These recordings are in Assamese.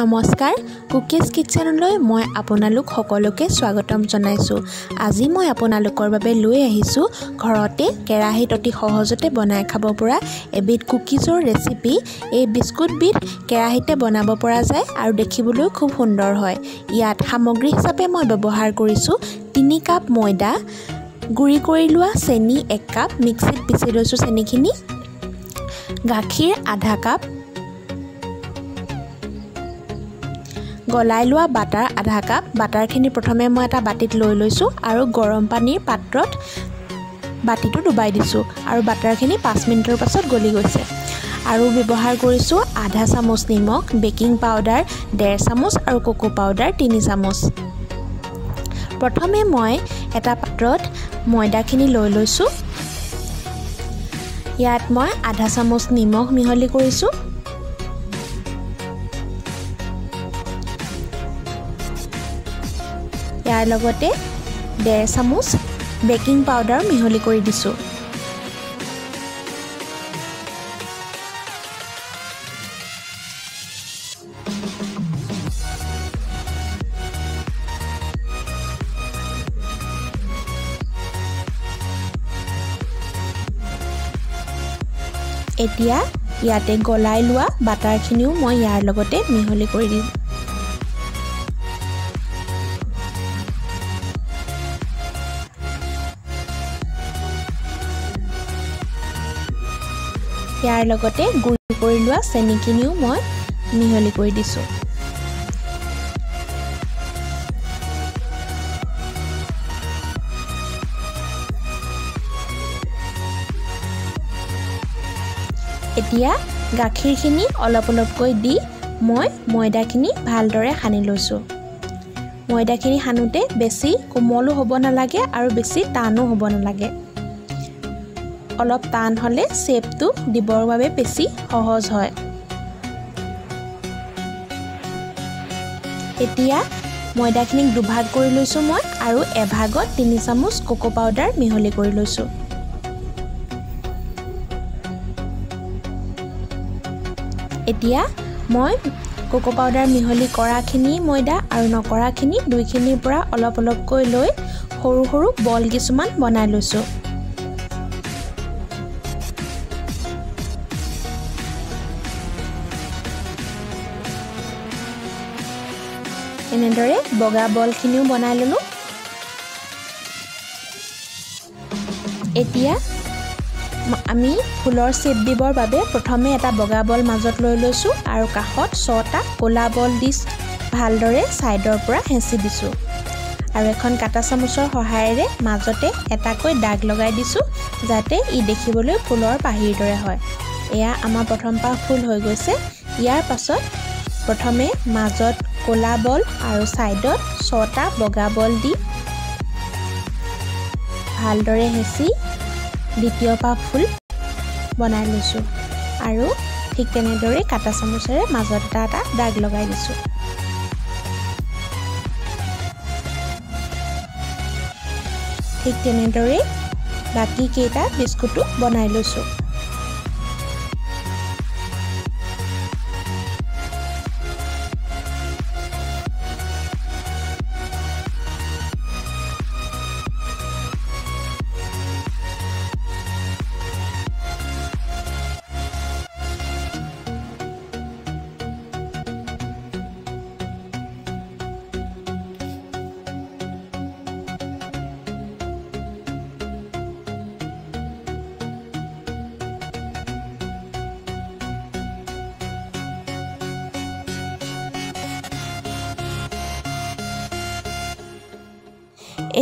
নমস্কাৰ, কুকিজ কিটচেনলৈ মই আপোনালোক সকলোকে স্বাগতম জনাইছোঁ। আজি মই আপোনালোকৰ বাবে লৈ আহিছোঁ ঘৰতে কেৰাহীত অতি সহজতে বনাই খাব পৰা এবিধ কুকিজৰ ৰেচিপি। এই বিস্কুটবিধ কেৰাহীতে বনাব পৰা যায় আৰু দেখিবলৈও খুব সুন্দৰ হয়। ইয়াত সামগ্ৰী হিচাপে মই ব্যৱহাৰ কৰিছোঁ 3 কাপ ময়দা, গুড়ি কৰি লোৱা চেনি 1 কাপ, মিক্সিত পিচি লৈছোঁ চেনিখিনি, গাখীৰ আধা কাপ, গলাই লোৱা বাটাৰ আধা কাপ। বাটাৰখিনি প্ৰথমে মই এটা বাটিত লৈ লৈছোঁ আৰু গৰম পানীৰ পাত্ৰত বাটিটো ডুবাই দিছোঁ আৰু বাটাৰখিনি 5 মিনিটৰ পাছত গলি গৈছে। আৰু ব্যৱহাৰ কৰিছোঁ আধা চামুচ নিমখ, বেকিং পাউডাৰ 1.5 চামুচ আৰু কোকো পাউডাৰ 3 চামুচ। প্ৰথমে মই এটা পাত্ৰত ময়দাখিনি লৈ লৈছোঁ। ইয়াত মই আধা চামুচ নিমখ মিহলি কৰিছোঁ। ইয়াৰ লগতে 1.5 চামুচ বেকিং পাউডাৰ মিহলি কৰি দিছোঁ। এতিয়া ইয়াতে গলাই লোৱা বাটাৰখিনিও মই ইয়াৰ লগতে মিহলি কৰি দিম। ইয়াৰ লগতে গুড়ি কৰি লোৱা চেনিখিনিও মই মিহলি কৰি দিছোঁ। এতিয়া গাখীৰখিনি অলপ অলপকৈ দি মই ময়দাখিনি ভালদৰে সানি লৈছোঁ। ময়দাখিনি সানোতে বেছি কোমলো হ'ব নালাগে আৰু বেছি টানো হ'ব নালাগে। অলপ টান হ'লে শ্বেপটো দিবৰ বাবে বেছি সহজ হয়। এতিয়া ময়দাখিনিক দুভাগ কৰি লৈছোঁ মই আৰু এভাগত 3 চামুচ কোকো পাউডাৰ মিহলি কৰি লৈছোঁ। এতিয়া মই কোকো পাউডাৰ মিহলি কৰাখিনি ময়দা আৰু নকৰাখিনি দুইখিনিৰ পৰা অলপ অলপকৈ লৈ সৰু সৰু বল কিছুমান বনাই লৈছোঁ। এনেদৰে বগা বলখিনিও বনাই ল'লোঁ। এতিয়া আমি ফুলৰ শ্বেপ দিবৰ বাবে প্ৰথমে এটা বগা বল মাজত লৈ লৈছোঁ আৰু কাষত 6টা ক'লা বল দি ভালদৰে ছাইডৰ পৰা হেঁচি দিছোঁ আৰু এখন কাটা চামুচৰ সহায়েৰে মাজতে এটাকৈ দাগ লগাই দিছোঁ যাতে ই দেখিবলৈ ফুলৰ পাহিৰ দৰে হয়। এয়া আমাৰ প্ৰথম পাহ ফুল হৈ গৈছে। ইয়াৰ পাছত প্ৰথমে মাজত ক'লা বল আৰু ছাইডত 6টা বগা বল দি ভালদৰে হেঁচি দ্বিতীয় পাহ ফুল বনাই লৈছোঁ আৰু ঠিক তেনেদৰে কাটা চামুচেৰে মাজত এটা এটা দাগ লগাই দিছোঁ। ঠিক তেনেদৰে বাকী কেইটা বিস্কুটো বনাই লৈছোঁ।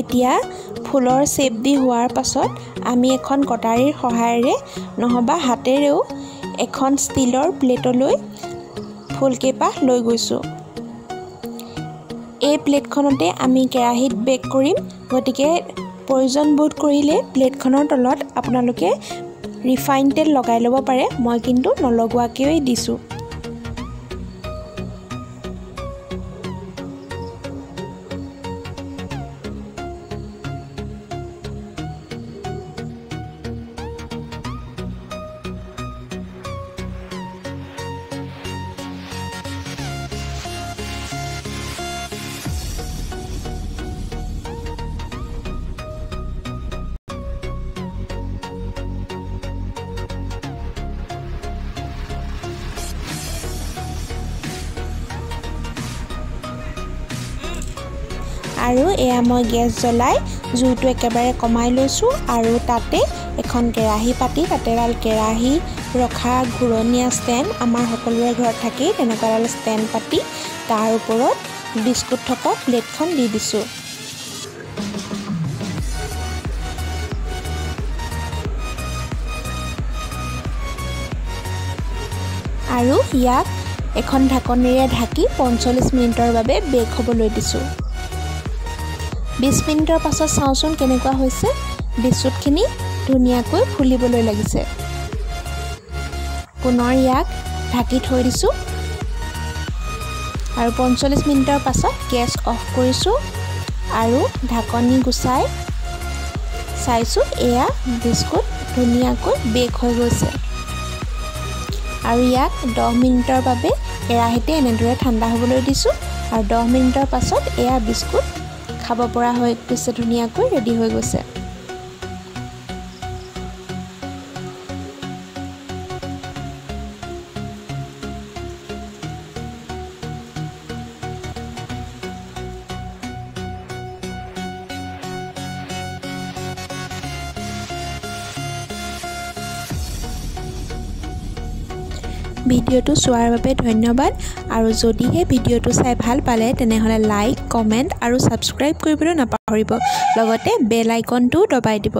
এতিয়া ফুলৰ শ্বেপ দি হোৱাৰ পাছত আমি এখন কটাৰীৰ সহায়েৰে নহবা হাতেৰেও এখন ষ্টীলৰ প্লেটলৈ ফুলকেইপাহ লৈ গৈছোঁ। এই প্লেটখনতে আমি কেৰাহীত বেক কৰিম, গতিকে প্ৰয়োজন বোধ কৰিলে প্লেটখনৰ তলত আপোনালোকে ৰিফাইন তেল লগাই ল'ব পাৰে। মই কিন্তু নলগোৱাকৈয়ে দিছোঁ। আৰু এয়া মই গেছ জ্বলাই জুইটো একেবাৰে কমাই লৈছোঁ আৰু তাতে এখন কেৰাহী পাতি তাতে এডাল কেৰাহী ৰখা ঘূৰণীয়া ষ্টেণ্ড, আমাৰ সকলোৰে ঘৰত থাকেই তেনেকুৱা এডাল ষ্টেণ্ড পাতি তাৰ ওপৰত বিস্কুট থকা প্লেটখন দি দিছোঁ। আৰু ইয়াক এখন ঢাকনিৰে ঢাকি 45 মিনিটৰ বাবে বেক হ'বলৈ দিছোঁ। 20 মিনিটৰ পাছত চাওঁচোন কেনেকুৱা হৈছে। বিস্কুটখিনি ধুনীয়াকৈ ফুলিবলৈ লাগিছে। পুনৰ ইয়াক ঢাকি থৈ দিছোঁ আৰু 45 মিনিটৰ পাছত গেছ অফ কৰিছোঁ আৰু ঢাকনি গুচাই চাইছোঁ, এয়া বিস্কুট ধুনীয়াকৈ বেক হৈ গৈছে। আৰু ইয়াক 10 মিনিটৰ বাবে কেৰাহীতে এনেদৰে ঠাণ্ডা হ'বলৈ দিছোঁ আৰু 10 মিনিটৰ পাছত এয়া বিস্কুট খাব পৰা হৈ গৈছে, ধুনীয়াকৈ ৰেডি হৈ গৈছে। ভিডিঅ'টো চোৱাৰ বাবে ধন্যবাদ আৰু যদিহে ভিডিঅ'টো চাই ভাল পালে তেনেহ'লে লাইক, কমেণ্ট আৰু ছাবস্ক্ৰাইব কৰিবলৈ নাপাহৰিব। লগতে বেল আইকনটোও দবাই দিব।